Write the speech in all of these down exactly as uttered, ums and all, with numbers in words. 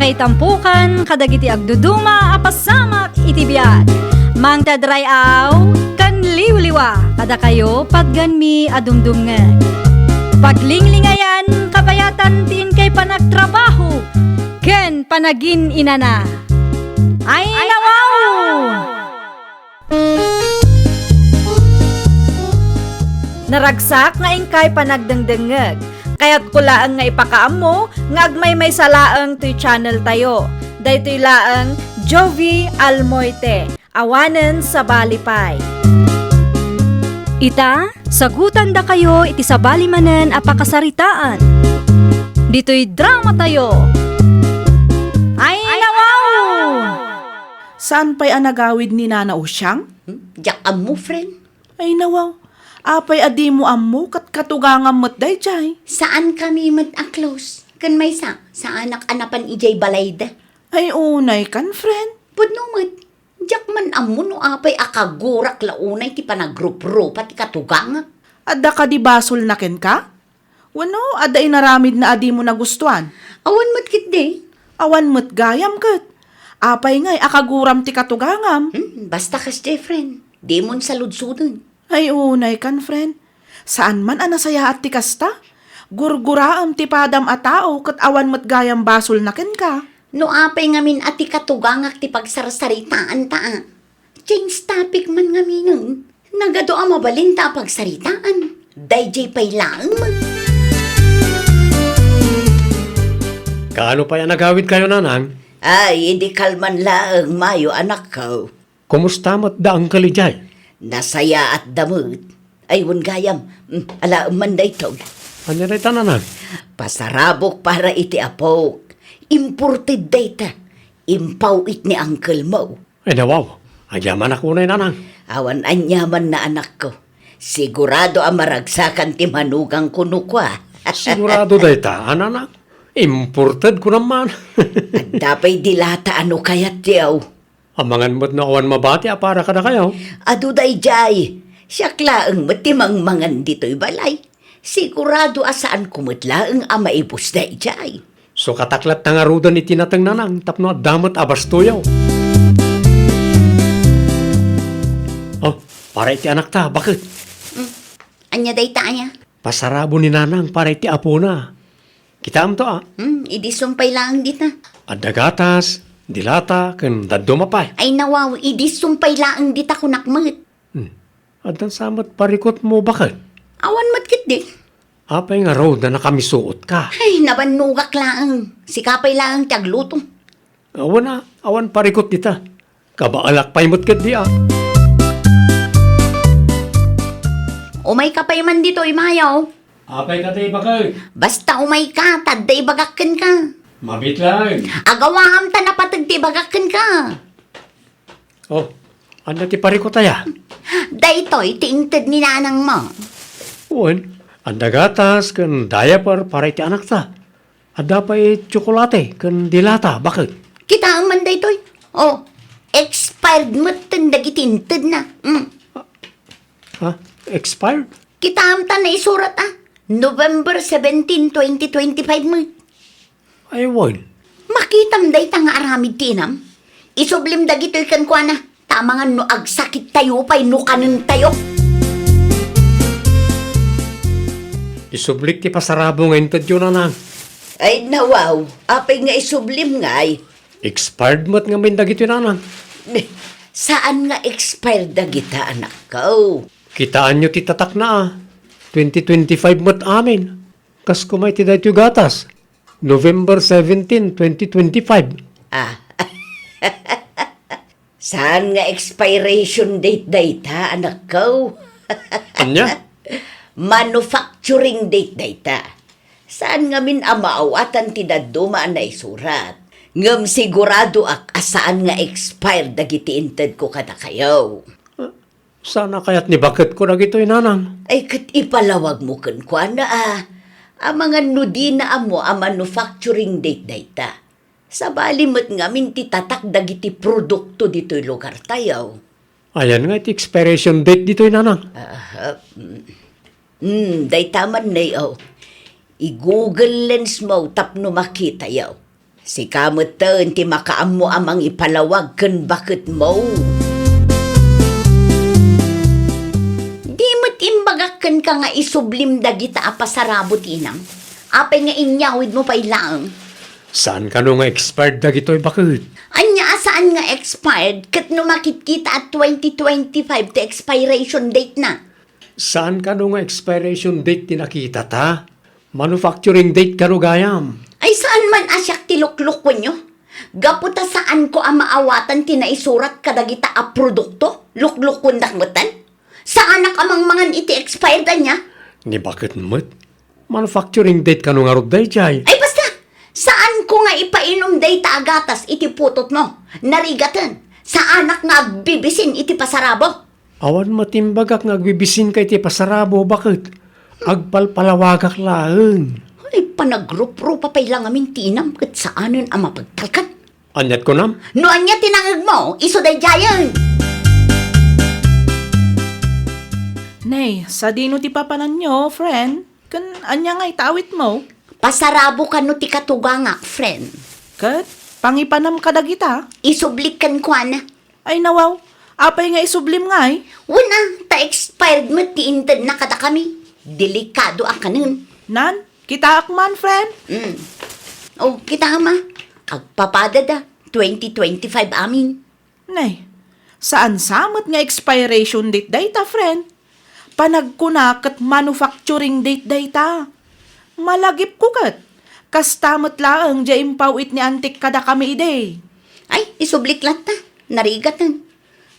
Itampukan kadagiti agduduma a pasamak iti biag. Mangted ray-aw ken liwliwa kadakayo patgenmi a dumdumngeg. Paglinglingayan, kabayatan ti inkay panagtrabaho ken panagin-inana. Ay, nawaw! Naragsak nga inkay panagdengdengngeg. Kayatko laeng nga ipakaammo nga agmaymaysa laeng toy channel tayo. Daytoy laeng Jovi Almoite, awanen sabali pay. Ita, sagutandakayo iti sabali manen a pakasaritaan. Ditoy drama tayo. Ay, nawaw! Saan pay a nagawid ni Nana Usiang? Hmm? Diak ammo, friend. Ay, nawaw. Apay a dimo ammo ket katugangam met daydiay? Saankami met a close. Ken maysa, saanak a napan idiay balayda. Ay, unay kan, friend. Pudno met. Diak man ammo no apay a kagurak la unay ti panagruprupa ti katugangak. Adda kadi basolna kenka? Wenno, adda inaramidna a dimo nagustuan? Awan met ketdi. Awan met gayam ket. Apay ngay a kaguram ti katugangam? Hmm, basta kasdiay, friend. Dimon saludsoden. Ay, unay kan, friend. Saan man a nasayaat ti kasta? Gurguraem ti padam a tao ket awan met gayam basolna kenka. No apay ngamin a ti katugangak ti pagsarsaritaanta a. Change topic man ngaminen. Nagadu a mabalinta a pagsaritaan. Daydiay pay laeng. Kaano pay a nagawidkayo, Nanang? Ay, idi kalman laeng mayo, anakko. Kumusta met da Uncle idiay? Nasayaatda met. Ay, wen gayam. Mm, alaem man daytoy. Ania dayta, Nanang? Pasarabok para iti apok. Imported dayta. Impaw-it ni uncle mo. Ay, nawaw. Agyamanak unay, Nanang. Awan aniamanna, anakko. Sigurado a maragsakan ti manugangko no kua. Sigurado dayta, a, Nanang. Imported ko naman. Adda pay dilata a no kayatyo. Amangan met no awan mabati a para kadakayo. Adu daydiay. Siak laeng met ti mangmangan ditoy balay. Sigurado a saanko met laeng a maibus daydiay. Sukatak latta ngaruden iti nateng, Nanang, tapno adda met a bastoyo. Oh, para iti anakta, baket. Mm. Ania dayta aya? Pasarabo ni Nanang para iti apona. Kitaem to, a? Hmm, idi sumpay laeng dita. Adda gatas, dilata, ken dadduma pay. Ay, nawaw, idi sumpay laeng dita kunak met. Hmm. Addan sa met parikutmo, baket? Awan met ketdi. Apay ngarud a nakamisuotka? Ay, nabannogak laeng. Sika pay laeng ti agluto. Awan a, awan parikut dita. Kabaalak pay met ketdi a. Umayka pay man ditoy, mayo. Apay kadi, baket? Basta umayka, ta adda ibagak kenka. Mabiit laeng. Agawaam ta napateg ti ibagak kenka. Oh, ania ti parikut aya? Daytoy ti inted ni nanangmo. Wen, adda gatas ken diaper para iti anakta. Adda pay tsokolate ken dilata, baket. Kitaem man daytoy. Oh, expired metten dagiti intedna. Mm. Ha? Expired? Kitaem ta naisurat a, November seventeen, twenty twenty-five met. Ay, wen. Makitam dayta nga aramid ti inam. Isublim dagitoy kenkuana, ta amangan no agsakittayo pay no kanentayo. Isublik ti pasarabo nga intedyo, nanang. Ay, nawaw, apay nga isublim ngay? Expired met ngamin dagitoy, nanang. Saan nga expired dagita, anakko? Kitaenyo ti tatakna a. Twenty twenty-five met amin. Kas kuma iti daytoy gatas. November seventeen, twenty twenty-five. Ah. Saan nga expiration date dayta, anakko? Ania? Manufacturing date dayta. Saan ngamin a maawatan ti dadduma a naisurat? Ngem siguradoak a saan nga expired dagiti intedko kadakayo. Saan a kayat ni baketko dagitoy, nanang? Ay, ket ipalawagmo kenkuana a. Amangan no dina ammo a manufacturing date dayta. Sabali met ngamin ti tatak dagiti produkto ditoy lugartayo. Ayan nga iti expiration date ditoy, nanang? Ah, mm. Mm, dayta man, nay, oh. I-Google Lens mo tapno makitayo. Sika metten ti makaammo a mangipalawag ken baketmo. Di met imbagak kenka nga isublim dagita a pasarabo ti inam. Apay nga inyawidmo pay laeng? Saan kano nga expired dagitoy, baket? Ania a saan nga expired ket no makitkita a twenty twenty-five ti expiration date na? Saan kano nga expiration date ti nakitata? Manufacturing date kano gayam? Ay, saan man a siak ti luklukuenyo? Gapu ta saanko a maawatan ti naisurat kadagita a produkto, luklukuendak metten? Saanak a mangmangan iti expired ania? Ni baket met? Manufacturing date kano ngarud daydiay? Ay, basta! Saanko nga ipainum dayta a gatas iti putotmo. Narigaten. Saanak nga agbibisin iti pasarabo. Awan met imbagak nga agbibisinka iti pasarabo, baket? Agpalpalawagak laeng. Ay, panagruprupa pay la ngamin ti inam ket saanen a mapagtalkan. Aniat kunam? No ania ti nangegmo, isu daydiayen. Nay, sadino ti papananyo, friend? Ken ania ngay ta awitmo? Pasarabo kano ti katugangak, friend. Ket pangipanam kadagita? Isublik kenkuana. Ay, nawaw, apay nga isublim ngay? Wen a, ta expired met ti intedna kadakami. Delikado a kanen. Nan, kitaak man, friend. Mm. Oh, kitaam a. Agpapadada, twenty twenty-five amin. Nay, saan sa met nga expiration date dayta, friend? Panagkuna ket manufacturing date dayta. Malagipko ket, kasta met laeng diay impaw-it ni antik kadakami idi. Ay, isublik latta. Narigaten.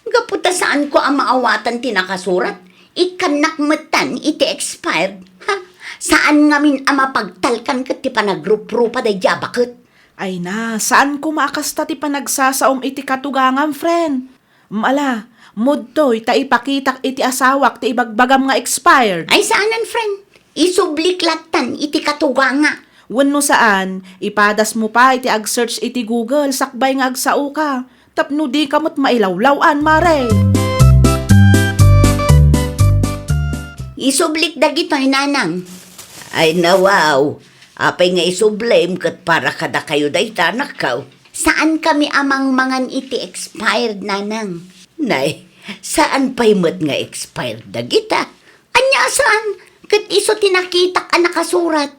Gapu ta saanko a maawatan ti nakasurat, ikkannak metten iti expired. Ha? Saan ngamin a mapagtalkan ket ti panagruprupa daydiay a baket. Ay na, saan koma a kasta ti panagsasaom iti katugangam, friend. Ala, mudtoy ta ipakitak iti asawak ti ibagbagam nga expired. Ay, saanen, friend. Isublik lattan iti katuganga. Wenno saan, ipadasmo pay ti ag-search iti Google sakbay nga agsaoka. Tapno dika met mailawlaw-an, mare. Isublik dagitoy, nanang. Ay, nawaw. Apay nga isublim ket para kadakayo dayta, anakko? Saankami a mangmangan iti expired, nanang. Nay, saan pay met nga expired dagita? Ania a saan? Ket isu ti nakitak a nakasurat.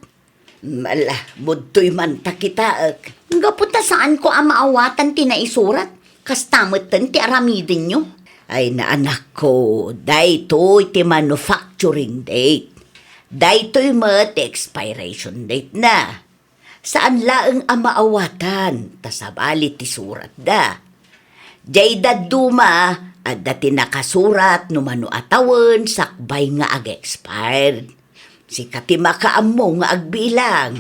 Ala, mudtoy man ta kitaek. Gapu ta saanko a maawatan ti naisurat, kasta metten ti aramidenyo. Ay, anakko, daytoy ti manufacturing date. Daytoy met ti expiration date na. Saan laeng a maawatan, ta sabali ti suratda. Diay dadduma, adda ti nakasurat no mano a tawen sakbay nga ag-expired. Sika ti makaammo nga agbilang.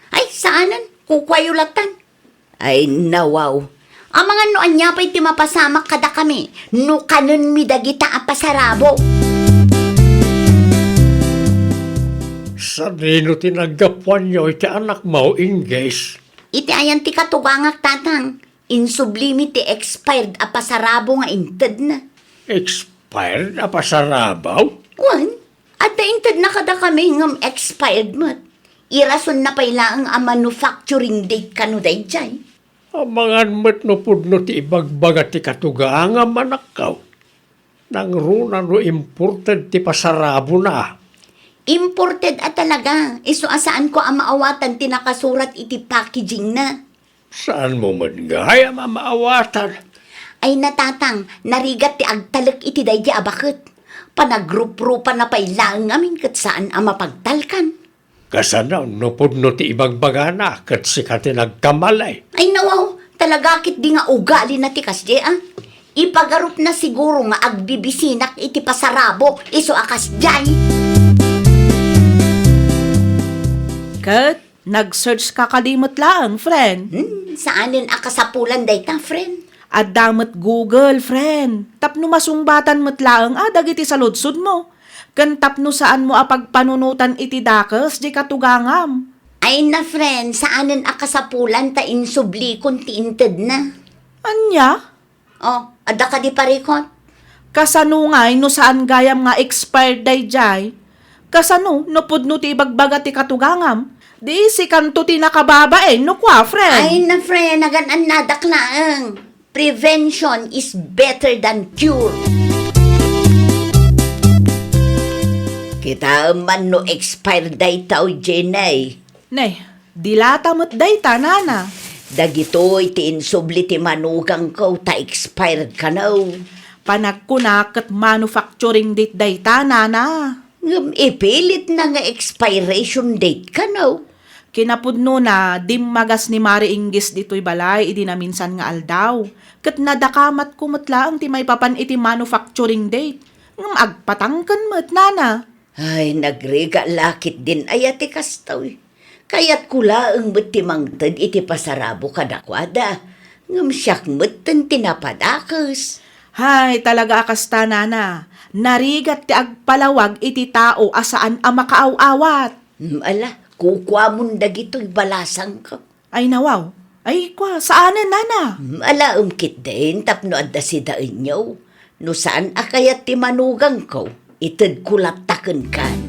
Ay, saanen, kukuayo lattan. Ay, nawaw. Amangan no ania pay ti mapasamak kadakami, no kanenmi dagita a pasarabo. Sadino ti naggapuanyo iti anakmo, Ingges? Iti ayan ti katugangak, tatang. Insublimi ti expired a pasarabo nga intedna. Expired a pasarabo? Wen, adda intedna kadakami ngem expired met. Irasonna pay laeng a manufacturing date kano daydiay. Amangan met no pudno ti ibagbaga ti katugangam, anakko. Nangruna no imported ti pasarabona. Imported a talaga, isu a saanko a maawatan ti nakasurat iti packagingna. Saanmo met gayam a maawatan? Ay, natatang, narigat ti agtalek iti daydi a baket. Panagruprupa na pay laeng ngamin ket saan a mapagtalkan. Kasano no pudno ti ibagbagana ket sika ti nagkamali? Ay, nawaw, talaga ket di nga ugalina ti kasdi, a? Ipagarupna siguro nga agbibisinak iti pasarabo isu a kasdiay. Ket nag-search ka kadi met laeng, friend? Hmm, saanen a kasapulan dayta, friend? Adda met Google, friend. Tapno masungbatan met laeng a dagiti saludsodmo. Ken tapno saanmo a pagpanunotan iti dakes diay katugangam. Ay na, friend, saanen a kasapulan ta insublikon ti intedna. Ania? Oh, adda kadi parikot? Kasano ngay no saan gayam nga expired daydiay? Kasano no pudno ti ibagbaga ti katugangam? Di sikanto ti nakababain, no kua, friend? Ay na, friend, nagan-annadak laeng. Prevention is better than cure. Kitaem man no expired dayta, Jenny. Nay, dilata met dayta, nana. Dagitoy ti insubli ti manugangko ta expired kano. Panagkuna ket manufacturing date dayta, nana. Ngem ipilitna nga expiration date kano. Kinapudnona, dimmagas ni Mari Inggis ditoy balay idi naminsan nga aldaw. Ket nadakamatko met laeng ti maipapan iti manufacturing date. Ngem agpatangken met, nana. Ay, nagrigat la ketdin aya ti kastoy. Kayatko laeng met ti mangted iti pasarabo kadakuada, ngem siak metten ti napadakes. Hay, talaga a kasta, nana. Narigat ti agpalawag iti tao a saan a makaaw-awat. Mm, ala, kukuamon dagitoy balasangko. Ay, nawaw. Ay, kua, saanen, nana? Mm, alaem ketdin tapno adda sidaenyo. No saan a kayat ti manugangko, itedko latta kenkan.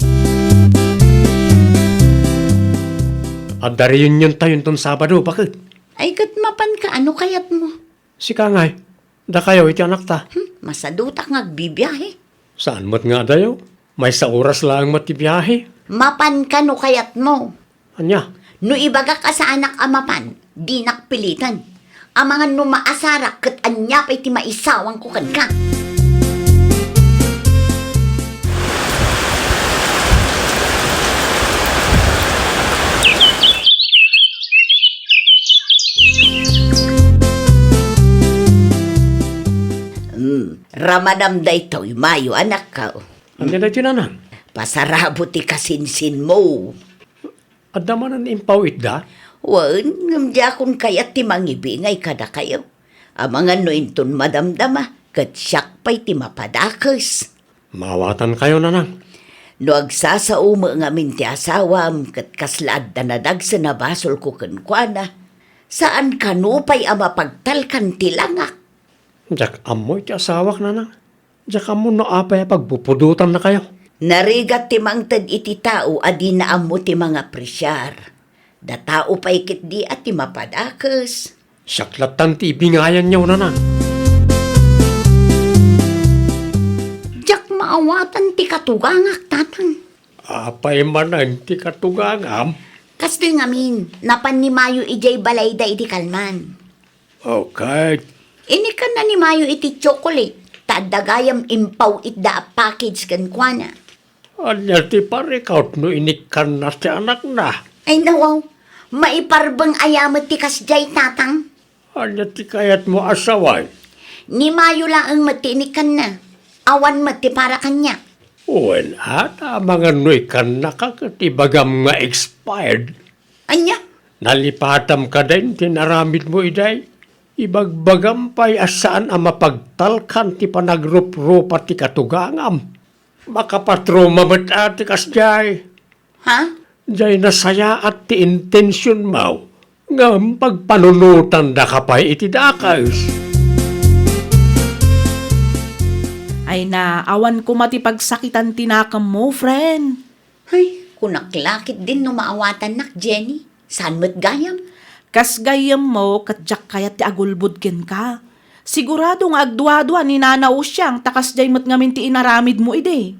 Adda reuniontayo inton Sabado, baket. Ay, ket mapanka, ano kayatmo? Sika ngay, dakayo iti anakta. Hmm, masadutak nga agbibiahe. Saan met nga adayo? Maysa oras laeng met ti biahe. Mapanka no kayatmo. Ania? No ibagak a saanak a mapan, dinak piliten. Amangan no maasarak ket ania pay ti maisawangko kenka. Hmm, ramanam daytoy, Mayo, anakko. Ania daytoy, nanang? Pasarabo ti kasinsinmo. Adda manen impaw itda? Wen, ngem diakon kayat ti mangibingay kadakayo. Amangan no inton madamdama, ket siak pay ti mapadakes. Maawatankayo, nanang. No agsasao met ngamin ti asawam, ket kasla adda nadagsen a basolko kenkuana, saan kano pay a mapagtalkan ti langak. Diak ammo iti asawak, nanang. Diak ammo no apay a pagpupudotannakayo. Narigat ti mangted iti tao a dina ammo ti mangapresiar. Da tao pay ketdi a ti mapadakes. Siak lattan ti ibingayanyo, nanang. Diak maawatan ti katugangak, tatang. Apay manen ti katugangam? Kastoy ngamin, napan ni Mayo idiay balayda idi kalman. Okay. Inikkanna ni Mayo iti chocolate, ta adda gayam impaw itda a package kenkuana. Ania ti parikawt no inikkanna ti anakna? Ay, nawaw. Maiparbeng aya met ti kasdiay, tatang? Ania ti kayatmo a sawen? Ni Mayo laeng met ti inikkanna. Awan met ti para kaniak. Wen, a, ta amangan no ikkannaka ket ibagam nga expired. Ania? Nalipatam kadin ti inaramidmo idiay? Ibagbagam pay a saan a mapagtalkan ti panagruprupa ti katugangam. Makapatruma met a ti kasdiay. Ha? Diay nasayaat ti intensionmo, ngem pagpanunotandaka pay iti dakes. Ay na, awan koma ti pagsakitan ti nakemmo, friend. Ay, kunak la ketdin no maawatannak, Jenny. Saan met gayam? Kas gayyemmo, ket diak kayat ti agulbod kenka. Sigurado nga agduadua ni Nana Usiang ta kasdiay met ngamin ti inaramidmo idi.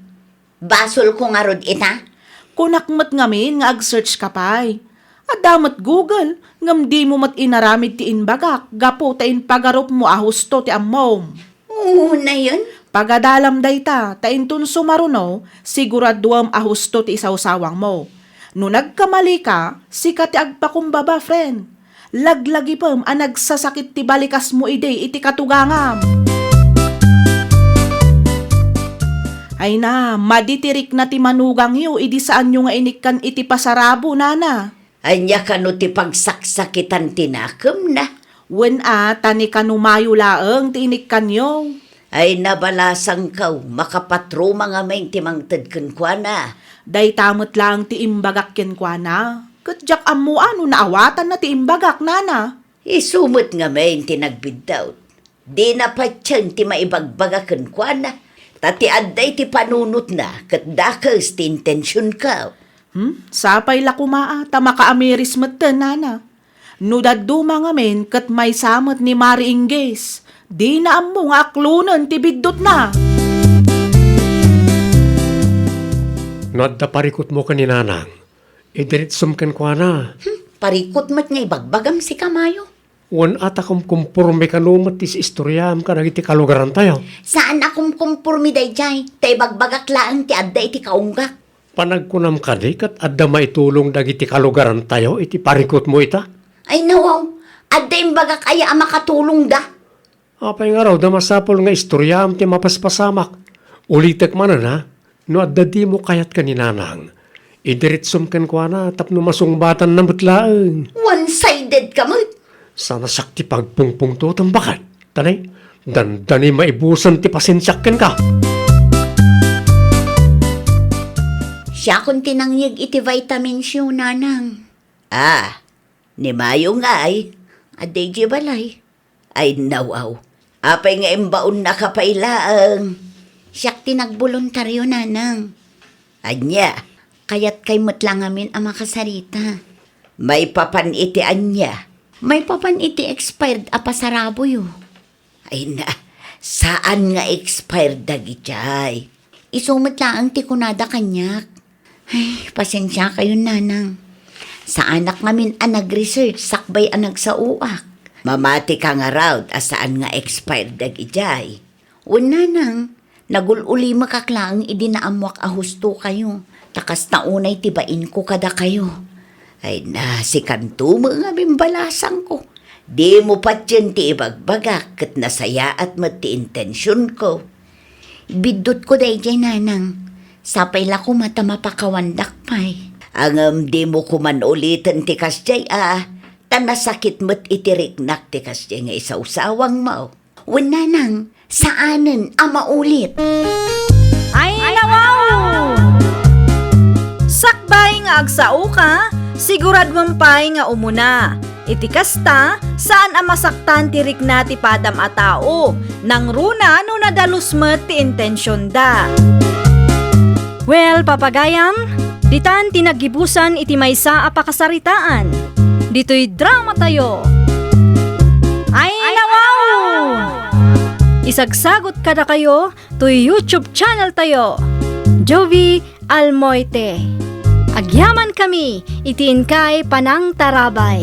Basolko ngarud ita? Kunak met ngamin nga ag-search ka pay. Adda met Google, ngem dimo met inaramid ti imbagak gapu ta impagarupmo a husto ti ammom. Unayen? Pagadalam dayta, ta inton sumaruno, siguraduem a husto ti isawsawangmo. No nagkamalika, sika ti agpakumbaba, friend. Laglagipem a nagsasakit ti balikasmo idi iti katugangam. Ay na, madi ti rikna ti manugangyo idi saanyo nga inikkan iti pasarabo, nana. Ania kano ti pagsaksakitan ti nakemna? Wen a, ta ni kano Mayo laeng ti inikkanyo. Ay, nabalasangko, makapatruma ngamin ti mangted kenkuana. Dayta met laeng ti imbagak kenkuana. Ket diak ammo a no naawatanna ti imbagak, nana. Isu met ngamin ti nagbiddut. Dina patien ti maibagbaga kenkuana, ta ti adda iti panunotna ket dakes ti intensionko. Hmm? Sapay la koma a ta makaamiris metten, nana. No dadduma ngamin ket maysa met ni Mari Inggis, dina ammo nga aklonen ti biddutna. No adda parikutmo ken ni Nanang, idiritsom kenkuana. Hmm, parikut met nga ibagbagam, sika, Mayo. Wen a ta kumkumporme kano met ti istoriam kadagiti kalugarantayo? Saan a kumkumporme daydiay, ta ibagbagak laeng ti adda iti kaunggak. Panagkunam kadi ket adda maitulong dagiti kalugarantayo iti parikutmo ita? Ay, nawaw, adda imbagak aya a makatulongda? Apay ngarud a masapul nga istoriam ti mapaspasamak? Ulitek manen, a, no adda dimo kayat ken ni Nanang, idiritsom kenkuana tapno masungbatanna met laeng. One-sided ka met. Sana siak ti pagpungpungtotem baket. Tanay, dandani maibusan ti pasensiak kenka. Siakon ti nangyeg iti vitamins yo, Nanang. Ah, ni Mayo ngay? Adda idiay balay. Ay, nawaw. Apay nga imbaonnaka pay laeng? Siak ti nagboluntario, Nanang. Ania? Kayatkay met la ngamin a makasarita. Maipapan iti ania? Maipapan iti expired a pasaraboyo. Ay na, saan nga expired dagitiay? Isu met laeng ti kunada kaniak. Ay, pasensiakayon, Nanang. Saanak ngamin a nag-research sakbay a nagsaoak. Mamati ka ngarud a saan nga expired dagitiay. Wen, Nanang, nagul-ulimekak laeng idi naammoak a hustokayo, ta kasta unay ti bainko kadakayo. Ay na, sikanto met ngamin balasangko. Dimo patien ti ibagbagak ket nasayaat met ti intensionko. Biddutko daydiay, Nanang. Sapay la koma ta mapakawandak pay. Ngem dimo koman uliten ti kasdiay a, ta nasakit met iti riknak ti kasdiay nga isawsawangmo. Wen, Nanang, saanen a maulit. Ay, nawaw! Sakbay nga agsaoka, siguraduem pay nga umuna. Iti kasta, saan a masaktan ti rikna ti padam a tao, nangruna no nadalus met ti intensionda. Well, papagayam, ditan ti naggibusan iti maysa a pakasaritaan. Ditoy dramatayo. Ay, nawaw! Isagsagot kadakayo toy YouTube channel tayo, Jovie Almoite. Agyamankami iti inkay panangtarabay.